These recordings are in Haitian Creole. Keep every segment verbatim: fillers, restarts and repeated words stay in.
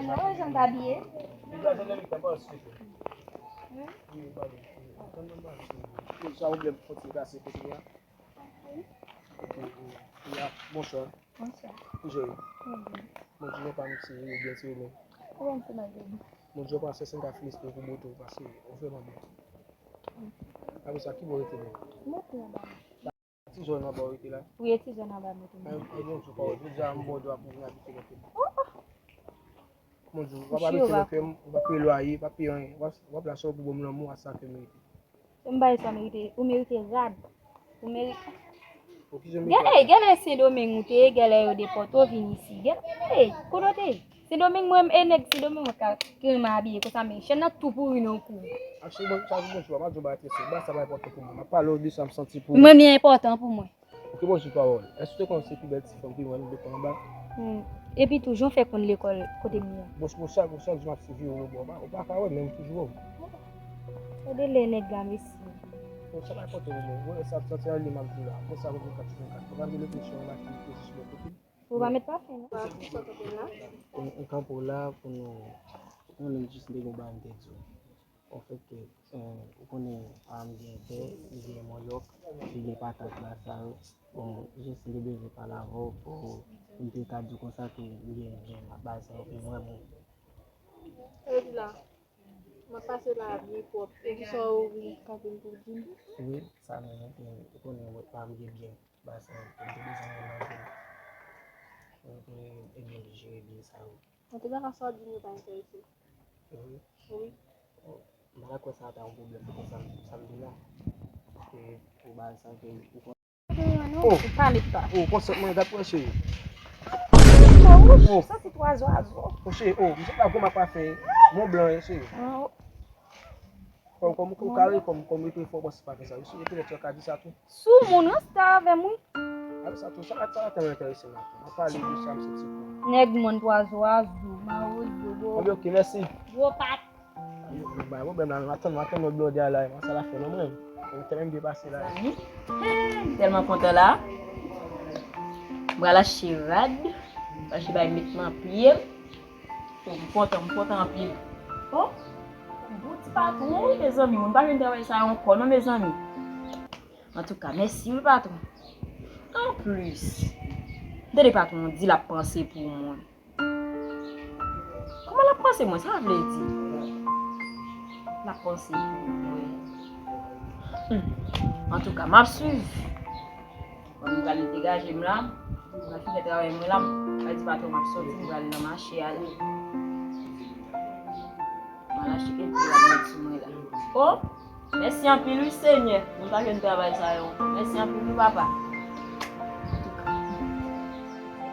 Mwen wè jan m t abiye. Sa ou vle fon ti kase kote a? Ok, ya, bonswa. Bonswa. Kijan w ye? Mwen byen. Bondye papa m, se ou byen, se ou menm. Ou menm, se mwen byen. Bondye papa, se senk a felisite pou bote w, paske ou vrèman bèl. Apre sa, ki bò w rete menm? Mwen rete anba. Ti zòn anba w rete la? Wi, e ti zòn anba mwen tou. Ay, ay, Bondye papa, jodi a m ba w dwa pou w vin abite nan peyi. Oh, oh. Bondye, w ap abite nan peyi, w pa peye lwaye, w pa peye anyen. W ap, w ap la sèl pou ban m lanmou a sa ke m merite. M bay sa w merite. Ou merite rad. Ou merite. Gèlè, gèlè Sendomeng ou te ye, gèlè yo depòte w vin isi. Gèlè, kote w te ye? Sendomeng mwen, e nèg Sendomeng mwen ka, ki renmen abiye konsa, men chèn nan tou pouri nan kou. Ak se bon, sa se bon, chwa, m ap di w bagay trè senp. Ba sa pa enpòtan pou mwen. M ap pale w de sa m santi pou ou. Mwen, li enpòtan pou mwen. Ok, bonswa pawòl. Èske w te konn se pi bèl ti fanm ki mwen depi anba? Hmm. Epi tou, jan w fè konn lekòl kote m ye a? Bon, bon, chak, chak jou m ap swiv ou, ou pa, ou pa ka wè, men m toujou wè w. Gade lè nèg la, mesye. Bon, sa pa enpòtan pou mwen. Ou wè sa, sa se ale m ap di la. Bon, sa vennkat sou vennkat. Ou pa gen refleksyon, ou pa gen refleksyon sou lòt kote. Ou pa met pafen, non? Ou, ou kanpe w la pou nou, nou menm jis te gon bagay m te di w. Anfèt, eh, ou konnen, ah, m gen tè, m gen manyòk, m gen patat la, sa yo. Bon, jis m te bezwen pale avè w pou m te ka di w konsa ke m gen, gen bagay sa yo pou mwen menm. Sa vle di la, m ap pase la byen pwòp. E kisa w vin kanpe m pou w di m? Wi, sa menm, ou konnen, ou konnen mwen pa m gen byen. Bagay sa yo, m te bezwen yon lòt byen. Mwen, mwen, ebyen, jere byen sa yo. Antouka, sa w ap di m yo pa enterese. Wi. Wi. Oh, m pa ta kwè sa ta yon pwoblèm pou sa, sa m di la. Paske pou bagay sa ke ou konn. Oh, ou pale pa. Oh, konsèp mwen, gad pou cheri. Oh, oh, sa se twa zwazo. Oh, cheri, oh, m se pa gwo m ap pa fè. Mon blan, cheri. Ah, oh. Kòm, kòm, kòm, kare, kòm, kòm, rete fò, panse pa fè sa. Wi, si rete lè, ou ka di sa tou. Sou moun, rasta avè m, wi. Apre sa tou, sa, sa, sa enterese m la tou. Mwen pale de sa, m santi pou. Nèg mòn twa zwazo, mawozo, gwo. Bon, ok, mèsi. Gwo pat. Ba, pwoblèm la, m atann, m atann lòt blòdè a la, sa la fè non mwen. Ou tèlman byen pase la. Zanmi. Eh, m tèlman kontan la. M pral achte rad, m achte bay met nan pye. Oh, m kontan, m kontan anpil. Oh, bon ti patwon, wi, mezanmi. Moun pa jwenn travay sa ankò, non, mezanmi. Antouka, mèsi, wi, patwon. Anplis, m tande patwon di l ap panse pou mwen. Kòman l ap panse mwen? Sa vle di? L ap panse pou mwen. Hmm. Antouka, m ap swiv. Bon, m pral degaje m la. M pral fini travay mwen la. M pral di patwon m ap soti, m pral nan mache ale. M al achte kèk ti rad met sou mwen la. Oh, mèsi anpil wi Senyè. Mwen pa jwenn travay sa yo ankò. Mèsi anpil wi papa. Antouka.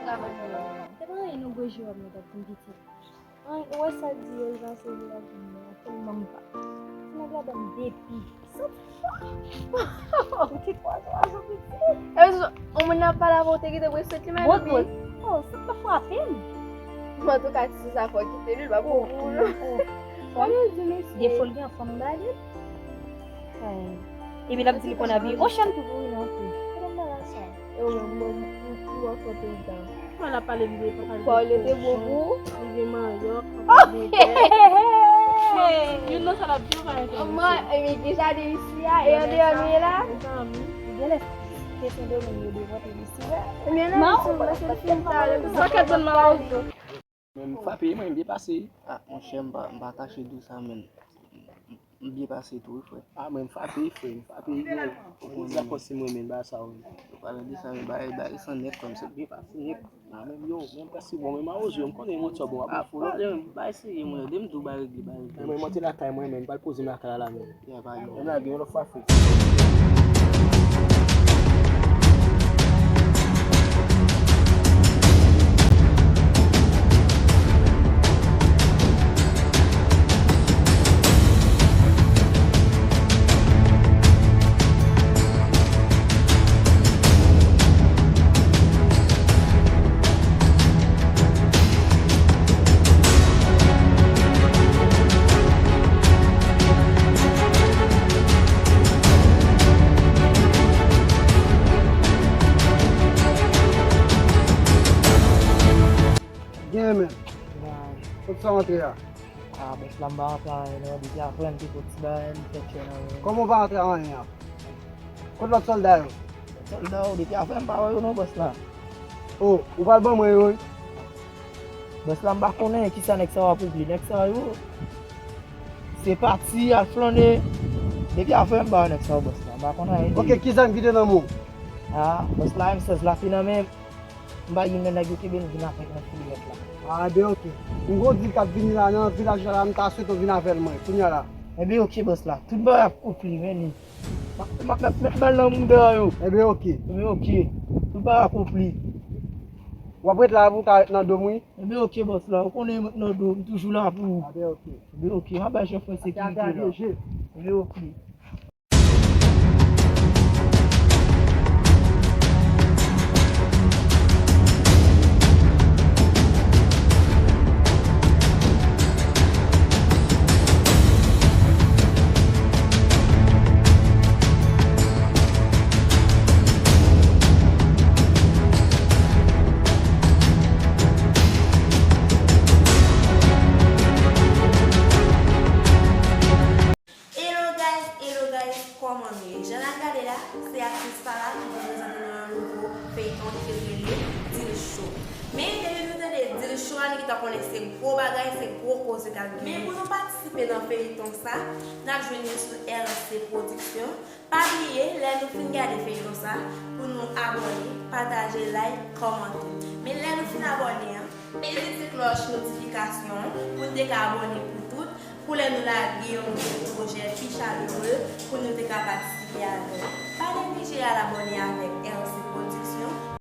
Travay sa yo. Se pa anyen non, gwo jewòm nan t ap vin pitit. An, ou wè sa l di yo, l pase vin la vin la, tèlman m pa. Ti nèg la ban m depi. Santi fò. Ou te twa zwazo piti. E, yon moun nan pale avè w, te kite w sot li menm epi. Oh, sa pa frape m. Bon, antouka, si se sa, fò w kite li, l pa bon pou ou, non. Sa vle di, mesye. Defo l gen fanm ba li. Epi l ap di li konn abiye. Ocean tou pou wi non tou. Kote m nan la sa? E ou menm, ou, ou, ou, ou an kote w dan? Mwen la pale m de papa. Paul te bon pou ou? Li gen manyòk, papa gen tè. Youn nan sa l ap di yo pa enterese. Mwen, e mi ki jaden isi a, e andeyò nou ye la? Mezanmi. Li genlè se Sendomeng yo devòte li isi, wè. Ebyen non, mwen se l fin talè. Sa kèt zòn nan la ou. Men m frape, mwen, m byen pase. Ah, monchè, m pa, m pa kache di w sa, men m, m byen pase tou, wi, frè. Ah, mwen, m frape, frè, m frape, yo. Ou konn sa fòs si mwen, men, ba sa, wi. Ou pale de sa, men, bay, bay san nèt, kòmsi. Byen pase, nèt. Ah, men, yo, men, m prèske bon, men, mawozo, m konnen motò bon, ap fou, non? Ah, pale, men, bay serye, mwen, de m di w, bay regle, bay regle. Men, mwen, monte lakay mwen, men, m pral poze m lakay la, la, men. Ya, pa gen. Menm lage yon lòt fwa fre. Sa antre a? Ah, bòs la, m pa antre anyen non. Depi afè m te fè ti bagay, m fè chè nan men. Kòman w pa antre anyen an? Kot lòt sòlda yo? Sòlda yo, depi afè m pa wè yo non, bòs la. Oh, ou pral ban mwen yo, wi? Bòs la, m pa konnen kisa nèg sa yo ap regle. Nèg sa yo, se pati al flannen. Depi afè m pa wè nèg sa yo, bòs la. M pa konnen anyen de yo. Ok, ki zam ki te nan men w? Ah, bòs la, M sèz la te nan men m. M pa gen nan nèg yo kenbe m vin avèk nan filyèt la. Ah, ben ok. M gon dil k ap vini la nan vilaj la, m ta swete w vin avè l mwen, kounye a la. Enben ok, bòs la. Tout bagay ap konpli, men li. M ap, m ap met, met bal nan mouda yo. Enben ok. Enben ok. Tout bagay ap konpli. W ap ret la pou w ka ret nan do m, wi. Enben ok, bòs la. Ou konnen mwen nan do, m toujou la pou ou. Ah, ben ok. Enben ok. M ap bay chofè sekirite la. Enben ok. Hello guys, hello guys, kòman nou ye? Jan n ap gade la, se aktris Farah ki vin prezante nou yon nouvo feyton ki rele Deal Show. Men depi nou tande Deal Show a, nou gentan konnen se gwo bagay, se gwo koze k ap vini. Men pou nou patisipe nan feyton sa, n ap jwenn li sou R C Production. Pa bliye, lè nou fin gade feyton sa, pou nou abòne, pataje, like, kòmante. Men lè nou fin abòne an, peze ti klòch notifikasyon an pou n te ka abòne pou tout, pou lè nou lage yon nouvo pwojè pi chalere, pou nou te ka patisipe avè l. Pa neglije al abòne avèk R C Production.